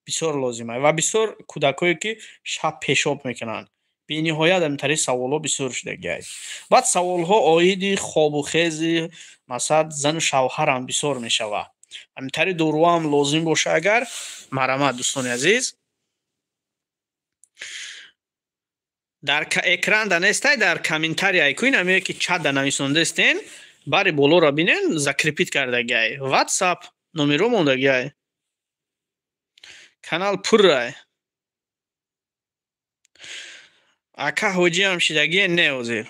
бисёр лозимай. Ва бисёр кӯдакое ки шаб пешоб мекунанд, бениҳоят ҳаминтари саволҳо бисёр шудагиай. Баъд саволҳо оиди хобу хези, масалан, зану шавҳарам бисёр мешавад. Ҳаминтари доруҳоам лозим боша агар, марҳамат, дӯстони азиз. Дар экран да нестай, дар комментария ку ин ҳамие ки чат да нависондаистен, бари болоро бинен, закрепить кардагиай, Ватсап номеро мондагиай. Канал пуррай. Ака, ҳоҷиам шидагие? Не, ҳозир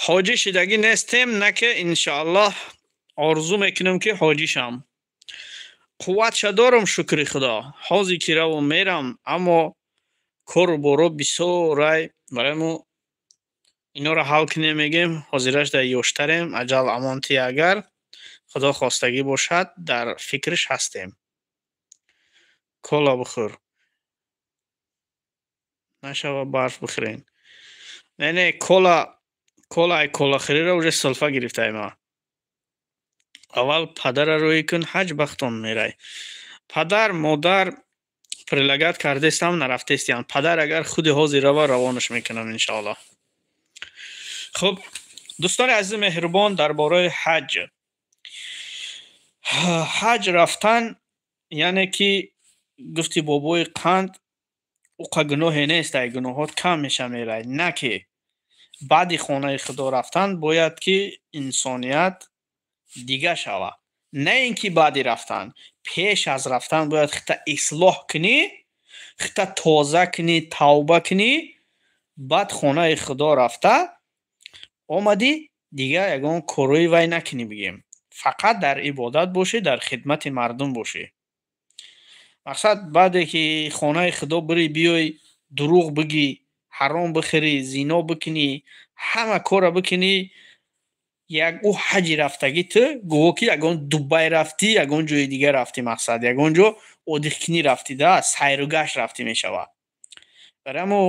ҳоҷӣ шидагӣ нестем, на ки иншоаллоҳ орзу мекунем ки ҳоҷӣ шам. Қувватша дорам, шукри Худо. Ҳозир ки равам, мерам, аммо кору боро бисёрай. Барои мо инора ҳал кунем, мегем, ҳозираш дар ёштарем. Аҷал амонти, агар Худо хостагӣ бошад, дар фикриш ҳастем. Кола бихӯр, нашава барф бихӯрен. Не, не, кола, колай, колахӯриро уже сулфа гирифтаем. Ма аввал падара рӯӣ кун ҳаҷ, бахтон мерай. Падар, модар предлагать кардестам, нарафтестиям. Падар агар худи ҳозир рава, равонаш мекунам, иншоаллоҳ. Хуб, дӯстони азизи меҳрубон, дар бораи ҳаҷ. Ҳаҷ рафтан, яъне ки гуфти бобои қанд, уқа гуноҳе нест, ай гуноҳот кам меша, мерай. На ки баъди хонаи Худо рафтан бояд ки инсоният дига шава. На ин ки баъди рафтан, пеш аз рафтан бояд хита ислоҳ кунӣ, хита тоза кунӣ, тавба кунӣ. Баъд хонаи Худо рафта омадӣ, дига ягон корҳои вай накунӣ, бигем, фақат дар ибодат бошӣ, дар хидмати мардум бошӣ. Мақсад, баъде ки хонаи Худо бирӣ биёй, дурӯғ бигӣ, ҳаром бихӯрӣ, зино бикунӣ, ҳама корро бикунӣ, як ӯ ҳаҷи рафтагӣ ту гӯё ки ягон Дубай рафтӣ, ягон ҷои дигар рафтӣ. Мақсад, ягон ҷо отдых кунӣ рафтӣ да, сайру гашт рафтӣ мешавад. Барои ҳамо,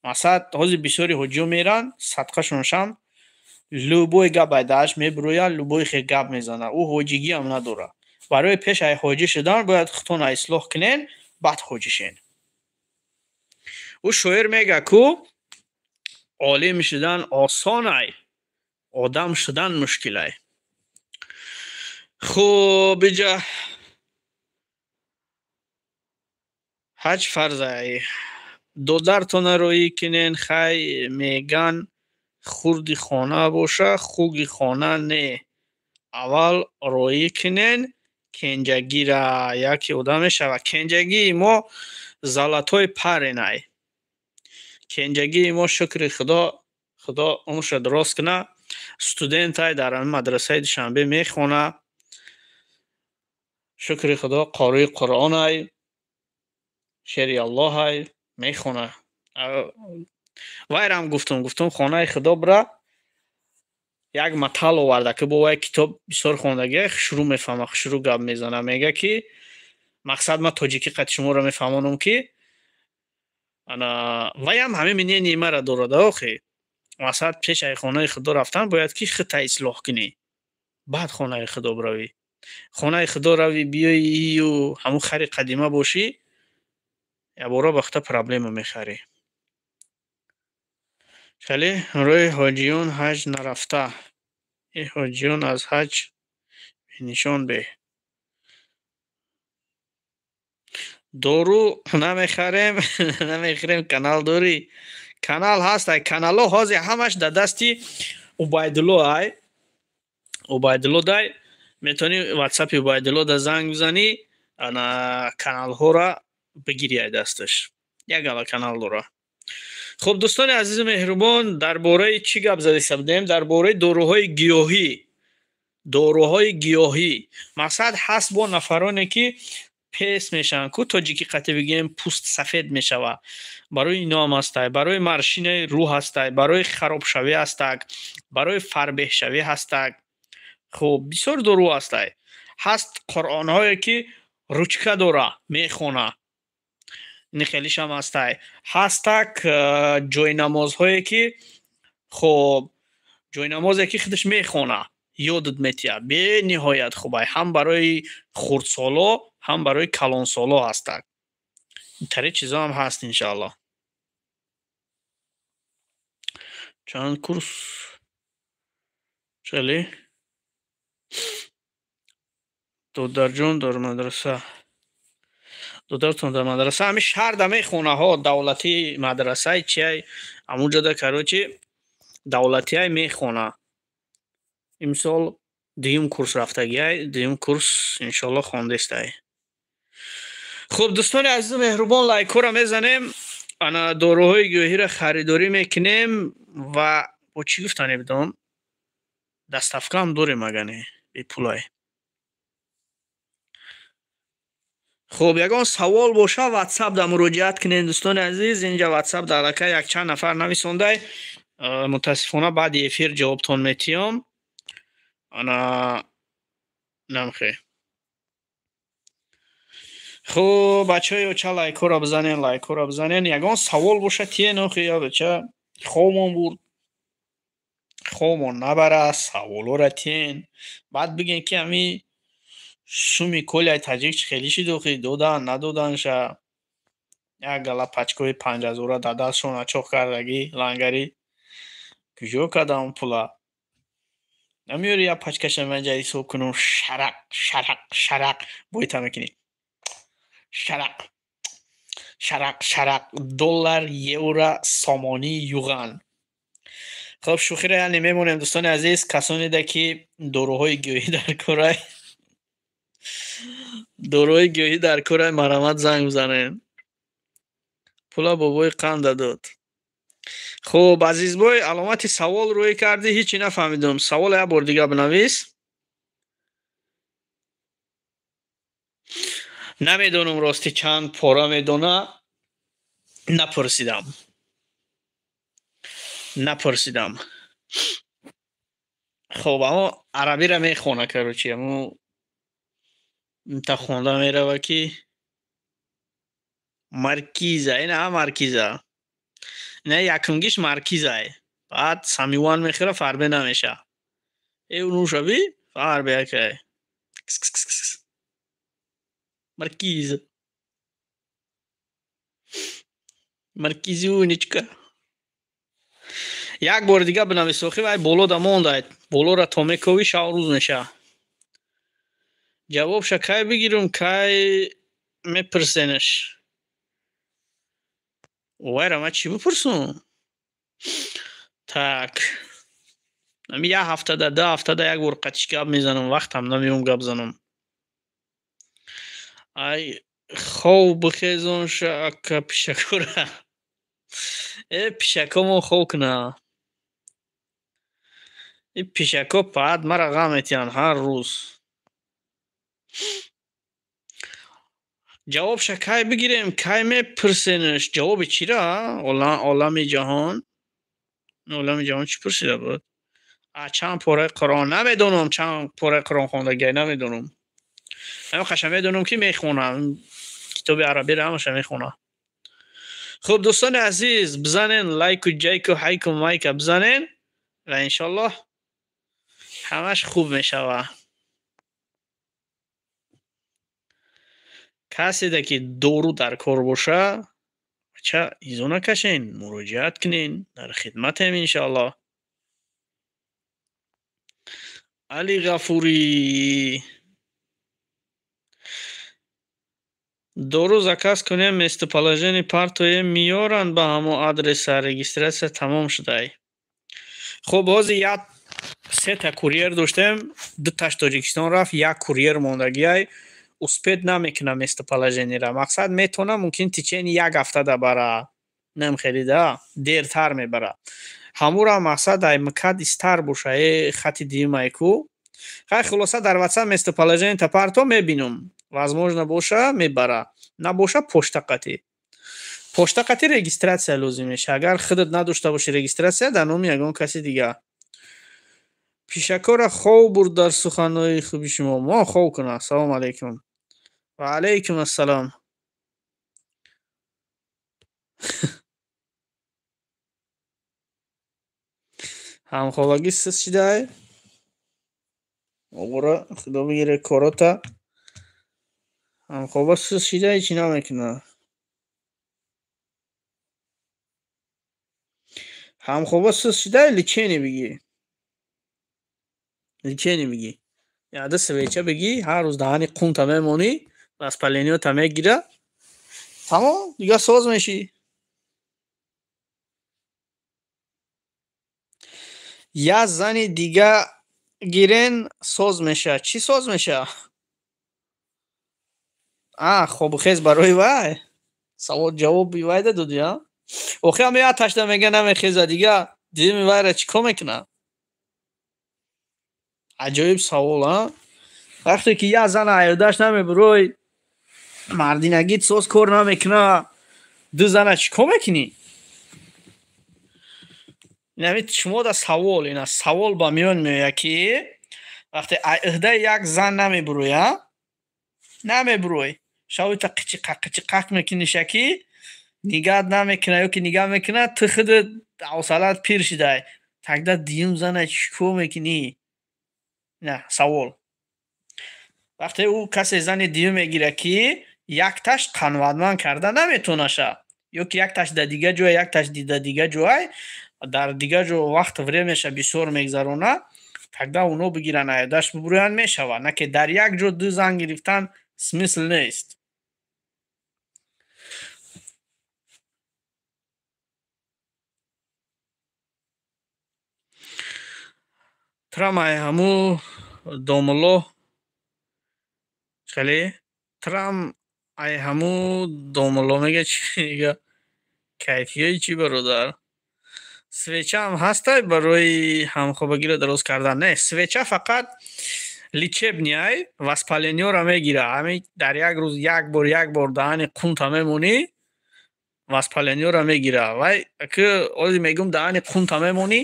мақсад, ҳозир бисёри ҳоҷиҳо меранд, садқашон шам, любой гап ай даҳаш мебирояд, любой хел гап мезанад, ӯ ҳоҷигиам надорад. Барои пеш ай ҳоҷӣ шудан бояд худтонро ислоҳ кунен. Баъд ҳоҷӣ шен. Ӯ шоир мега, ку олим шудан осонай, одам шудан мушкилай. Хуб, иҷа ҳаҷ фарзай. Додартона роӣ кинен, хай меган хурди хона боша, хуги хона не. Аввал роӣ кинен кенҷагира, яке одам мешавад. Кенҷагии мо золотой парень ай. Кенҷагии мо, шукри Худо, Худо умрша дуроз куна, студентай, дар ҳамин мадрасаи Душанбе мехона. Шукри Худо, қории Қуръонай, шери Аллоҳай, мехона. Вайрам гуфтум, хонаи Худо бира, як матал оварда, ки бо вай китоб бисёр хондагия, хушрӯ мефаҳма, хушрӯ гап мезана. Мега, ки мақсад ман тоҷикӣ қати шуморо мефаҳмонам, ки ана ваям ҳамин мнение мара дорад. Охи, мақсад, пеш ай хонаи Худо рафтан бояд ки худта ислоҳ кунӣ, баъд хонаи Худо биравӣ. Хонаи Худо равӣ, биёию ҳамун хари қадима бошӣ, якбора ба худта проблема мехарӣ. Хеле рӯи ҳоҷиён ҳаҷ нарафта, э ҳоҷиён аз ҳаҷ бенишон беҳ. Дору намехарем, намехӯрем, канал дорӣ? Канал ҳаст, ай каналҳо ҳозир ҳамаш дар дасти Убайдулло ай. Убайдулло дай, метавонӣ ватсапи Убайдулло да занг бизанӣ, ана каналҳоро бигирӣ ай дасташ. Як гала канал дора. Хуб, дӯстони азизу меҳрубон, дар бораи чӣ гап задиста будем? Дар бораи доруҳои гиёҳӣ. Доруҳои гиёҳӣ. Мақсад, ҳаст бо нафароне, ки пес мешаванд, ку тоҷикӣ қати бигӯем, пӯст сафед мешавад. Барои иноам ҳастай, барои морщина и рӯ ҳастай, барои харобшавӣ ҳастак, барои фарбеҳшавӣ ҳастак. Хуб, бисёр дору ҳастай. Ҳаст қуръонҳое, ки ручка дора, мехона. Ини хелишам ҳастай. Ҳастак ҷойнамозҳое, ки хуб, ҷойнамозе, ки худаш мехона, ёдат метиҳад. Бениҳоят хубай. Ҳам барои хурдсоло, ҳам барои калонсоло ҳастак. Интари чизо ҳам ҳаст, иншааллоҳ. Чанд курс чали? Додарҷон дар мадраса. Додартон дар мадраса ҳамин шаҳрда мехонаҳо, давлатӣ мадрасаи чиай, ҳамунҷода, короче, давлатиай мехона. Имсол дуюм курс рафтагиай, дуюм курс иншоаллоҳ хондестай. Хуб, дӯстони азизу меҳрубон, лайкҳоро мезанем, ана доруҳои гиёҳиро харидорӣ мекунем ва бо чӣ гуфтане бидон? Доставка ҳам дорем, агане бепулай. Хуб, ягон савол боша, ватсап да муроҷиат кунед, дӯстони азиз. Инҷа ватсап да аллакай якчанд нафар нависондай. Мутаассифона, баъди эфир ҷавобтон метиҳам. Ана намхе. Хуб, бачаҳои оча, лайкҳоро бизанен, лайкҳоро бизанен. Ягон савол боша, тиен, охи, я бача хобмон бурд. Хобмон набара, саволҳоро тиен. Баъд бигӯен, ки ҳами суми коляи таҷик чӣ хеле шид, охи, додан, надоданша. Як гала пачкаҳои 5000-а дар дастшон ачоқ кардагӣ, лангарӣ. Куҷо кардам пула? Намеёри як пачкаша ман ҷа ҳисоб кунам, шарақ, шарақ, шарақ бойта мекунӣ. Шарақ, шарақ, шарақ, доллар, евро, сомонӣ, юған. Хуб, шӯхиро яъне мемонем, дӯстони азиз, касонеда, ки доруҳои гиёҳӣ дар корай, доруҳои гиёҳӣ дар корай, марҳамат, занг бизанед. Пула бобои қанда дод. Хуб, Азизбой, аломати савол рӯй кардӣ, ҳичи нафаҳмидум. Савол як бор дига бинавис. Намедонам, рости, чанд пора медона, напурсидам. Напурсидам. Хуб, аммо арабиро мехона, короче, аммо та хонда мерава, ки Маркиза, ина Маркиза. Не, якумгиш Маркизай. Баъд Самиван мехӯра, фарбе намеша. Э, нушави фарбе якай. Маркиза. Маркизюнечка. Як бори дига бинавис, охи вай боло да мондай. Болора то мековӣ, шав рӯз меша. Ҷавобша кай бигирам, кай мепурсенаш? Вайра ман чӣ бипурсум? Так. Ами як ҳафтада, 2 ҳафтада як бор қатиш гап мезанам, вақтам намеём гап занам. Ай хов бихезон ша ака пишакора. Э пишакомон хов куна. И пишако паат мара ғам метиҳанд ҳар рӯз. Ҷавобша кай бигирем, кай мепурсенаш? Ҷавоби чира? Олами ҷаҳон. Олами ҷаҳон чӣ пурсида буд? А чанд пораи Қуръон? Намедонам чанд пораи Қуръон хондагиай, намедонам. Ҳамин медонам ки мехонам. Китоби арабиро ҳамаша мехонам. Хуб, дӯстони азиз, бизанен лайку, ҷайку, ҳайку, майка бизанен ва иншоллоҳ ҳамаш хуб мешава. Каседа ки дору дар кор боша, бача изо накашен, муроҷиат кунен, дар хидматем иншоаллоҳ. Али Ғафурӣ. Дору заказ кунем, местоположение партоем меёранд ба ҳамон адреса, регистрация тамом шудай. Хуб, ҳозир як сета курьер доштем, дуташ Тоҷикистон рафт, як курьер мондагиай, успеть намекунам местоположениеро. Мақсад метавонам мумкин течение як ҳафтада бара. Нем хеле да, дертар мебара. Ҳамура мақсад ай МКАД истар боша, э хати дуюмай ку. Хай хулоса дар WhatsApp местоположение та парто мебинам. Возможно боша мебара. Набоша пошта қатӣ. Пошта қатӣ регистрация лозим меша. Агар худат надошта бошӣ регистрация, дар номи ягон каси дига. Пишакора хов бурд дар суханҳои хуби шумо. Мо хов кунам. Ассалому алайкум. Ва алайкум ассалом. Ҳамхобагӣ сиз шидай? Обора худо бигире корота. Ҳамхоба сиз шидай, чӣ намекунад? Ҳамхоба сиз шидай, лечение бигӣ. Лечение бигӣ. Яъне свеча бигӣ, ҳар рӯз даҳани қунта мемонӣ, воспалениёта мегира. Тамом, дига соз мешӣ. Як зани дига гирен, соз меша. Чӣ соз меша? А, хобухез барои вай? Савол ҷавоби вай додӣ, а? Охи ҳам як ташда мега намехеза, дига дидими вайра чӣ кор мекунад? Аҷоиб савол, а? Вақте ки як зан аёдаш намебурой, мардинагит соз кор намекунад, ду зана чӣ кор мекунӣ? Инами шумо да савол, ина савол ба миён меояд ки вақте ӯҳдаи як зан намебурой, а? Намебурой. Шавита қичиқақ қичиқақ мекуниша ки нигаҳ намекунад ё ки нигаҳ мекунад, ту худат ҳавсалат пир шидай. Тогда дуюм зана чӣ кор мекунӣ? На, савол. Вақте ӯ касе зани дуюм мегирад ки якташ қаноатманд карда наметонаша, ё ки якташ дар дигар ҷой, якташ дар дигар ҷой, дар дигар ҷо вақт времяша бисёр мегзаронад, тогда оно бигиранд аёдаш бубурӯянд мешавад. На ки дар як ҷо ду зан гирифтан смысл нест. Трам ай ҳаму домулло хеле трам ай ҳаму домулло мега чӣ мега? Кайфияи чӣ бародар? Свеча ҳам ҳастай барои ҳамхобагиро дароз кардан? Не, свеча фақат лечебный воспалениёро мегира. Ҳамин дар як рӯз як бор, як бор даҳани қунта мемонӣ, воспалениёро мегира. Вай ки ҳозир мегӯм даҳани қунта мемонӣ,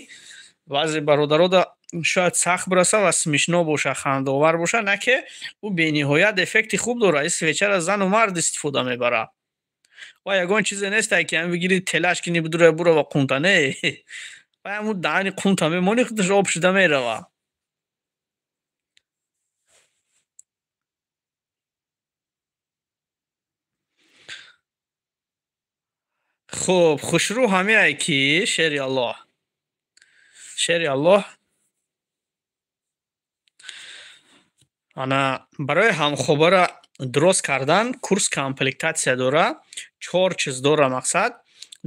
баъзе бародарода шояд сахт бираса ва смешно боша, хандаовар боша, на ки ӯ бениҳоят эффекти хуб дорад. Ин свечаро зану мард истифода мебарад. Ва ягон чизе нестай ки ҳамин бигири телаш кунӣ бидура бурава қунта, не. Вай ҳамун даҳани қунта мемонӣ, худаш об шуда мерава. Хуб, хушрӯ ҳамеае ки шери Аллоҳ, шери Аллоҳ. Ана барои ҳамхобара дуруст кардан курс комплектация дора, чор чиз дора. Мақсад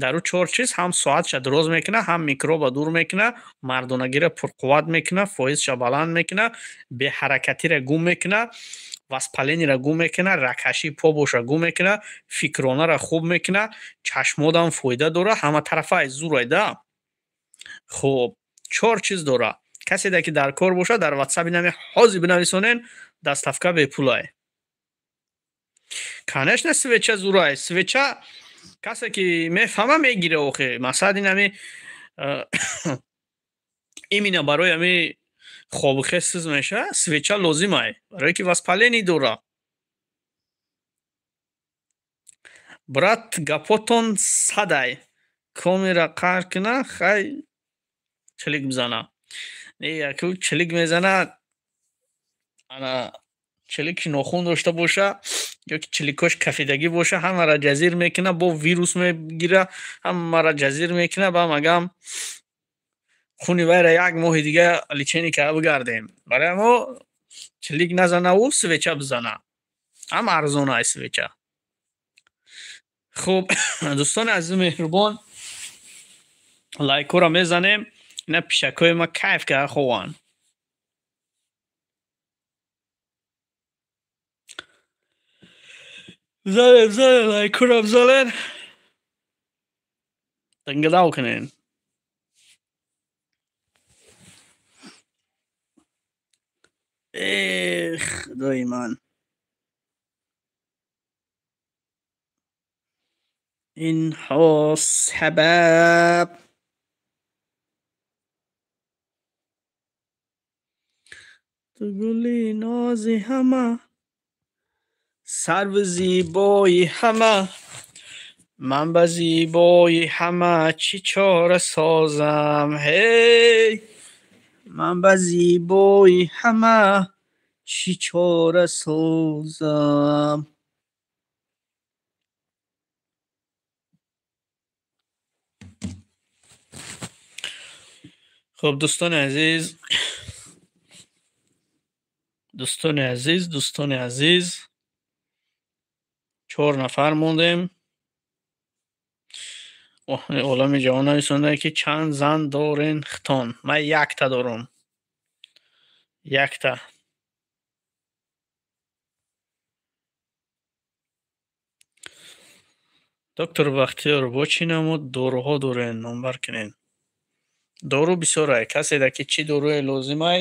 дар ӯ чор чиз: ҳам соатша дуроз мекуна, ҳам микроба дур мекуна, мардонагиро пурқувват мекуна, фоизша баланд мекуна, беҳаракатиро гум мекуна, воспаление ро гум мекуна, рагкашии по боша гум мекуна, фикронаро хуб мекуна, чашмодам фоида дора, ҳаматарафаи зурай да. Хуб, чор чиз дора. Каседа ки дар кор боша, дар ватсаби нами ҳозир бинависонен, доставка бепулай. Конечно, свеча зурай. Свеча касе ки мефаҳма, мегира. Охе, мақсад ин ами именно барои ами хобухез сиз меша, свеча лозимай, барое ки воспаление дора. Брат, гапотон садай, комера қаҳр куна, хай чилик бизана. Не, яку чилик мезана, ана чилики нохун дошта боша ё ки чиликош кафидагӣ боша, ҳамаро ҷазир мекуна, бо вирус мегира, ҳамаро ҷазир мекуна. Ба магам хуни вайра як моҳи дига лечение карда бигардем. Барои мо чилик назанаву свеча бизана, ҳам арзона свеча. Хуб, дӯстони азизу меҳрубон, лайкҳоро мезанем. Ина пишакҳои ма кайф карда хованд. Бизанед, бизанед, лайкҳоро бизанед, дангадав кунед. Эх, худои ман, инҳо сабаб. Ту гули нози ҳама, сарви зебои ҳама, ман ба зебои ҳама чӣ чора созам? Ҳей, ман ба зебои ҳама чӣ чора созам? Хуб, дӯстони азиз, дӯстони азиз, дӯстони азиз, чор нафар мондем. Олами ҷавон нависонда, ки чанд зан дорен хитон? Ман якта дорам, якта. Доктор Бахтиёр, бо чӣ намуд доруҳо дорен, номбар кунед. Дору бисёрай. Каседа ки чӣ доруе лозимай,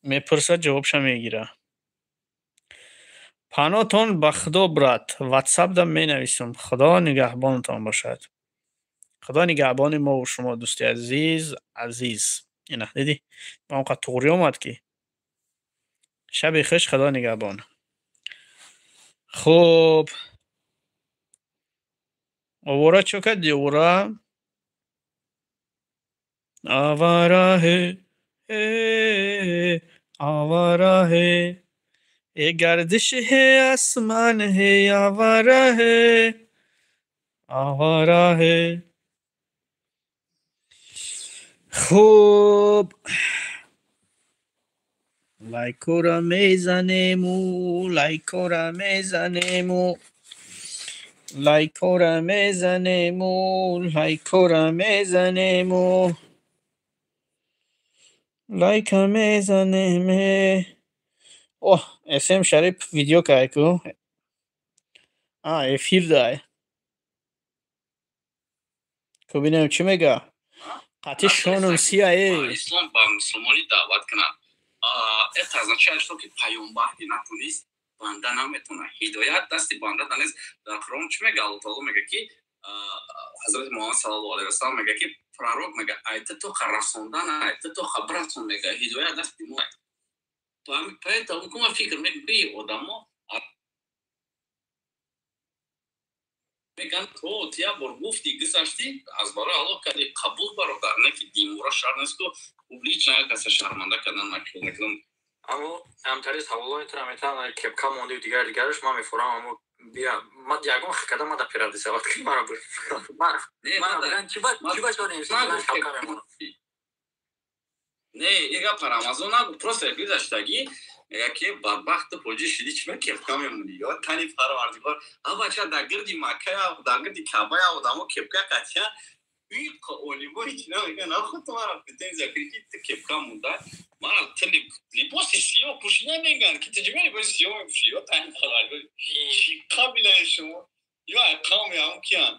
мепурсад, ҷавобша мегира. Паноҳтон ба Худо, брат, ватсапда менависам. Худо нигаҳбонатон бошад. Худо нигаҳбони мову шумо, дӯсти азиз. Азиз, ина дидӣ, он қад туғрӣ омад, ки шаби хуш, Худо нигаҳбон. Хуб, овора чо кардӣ, овора? Авара ҳе авара ҳе э, гардиши ҳе асман ҳе, авара ҳе, авара ҳе. Хуб, лайкора мезанему, лайкора мезанему, лайкора мезанему, лайкора мезанему, лайка мезанеме. Оҳ, Эсем Шарип видео кай ку, а эфир дай ку, бинем, чӣ мега. Қати шонум сия. Ислом ба мусулмонӣ даъват кунад, это означает, что ки паёмбар ки натунист, банда наметавонад. Ҳидоят дасти банда нест. Дар Қуръон чӣ мега? Алло таоло мега, ки ҳазрати Муҳаммад саллаллоҳу алайҳи васаллам мега, ки пророк мега, айта тоқа расондан, айта тоқа брасон, мега, ҳидоят дасти мо. Поэтому кума фикр мекунӣ, одамо меган, то ту як бор гуфтӣ, гузаштӣ, аз барои Аллоҳ кардӣ, қабул, бародар. Не ки димора шарт нест, ку публично як каса шарманда кардан накунам. Аммо ҳамтари саволои тура метавон кепка мондию дигар дигараш, ман мефурам, аммо Бия, ма ягон хикада ма да переадресовать ки мара мара биган, чи ба шонем шапка мемонам. Не, и гапа Рамазон нагу, просто гузаштагӣ мега ки бадбахту ҳоҷӣ шидӣ, чима кепка мемонӣ? Ё тани парвардигор, а бача дар гирди Маккая, дар гирди Каъбая одамо кепка қатиян, олимо ҳеч намега, нахуд ту мара претензия кунӣ, ки ту кепка монда, мара ту либоси сиёҳ пӯшида меган, ки ту чима либоси сиёҳ мепӯшӣ? Ё тани парвардигор, чӣ қабилаи шумо? Ё ай қавми ҳам киян?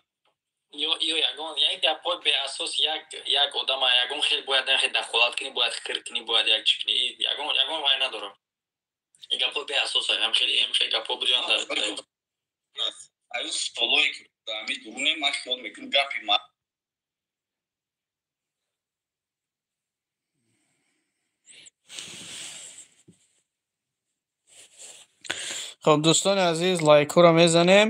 Ё ягон як гапҳои беасос, як одама ягон хел бояд нахе дахолат кунӣ, бояд хир кунӣ, бояд як чӣ кунӣ, ягон вай надорам. Ин гапҳои беасос ҳам хеле гапҳо будиан. Аю столое ки ами дуруне, ман хиёл мекунам, гапи ма. Хоб, дӯстони азиз, лайкҳоро мезанем.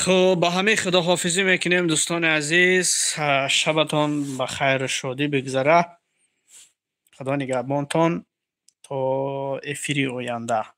Хуб, ба ҳамин худоҳофизӣ мекунем, дӯстони азиз. Шабатон ба хайру шодӣ бигзара. Худо нигаҳбонтон то эфири оянда.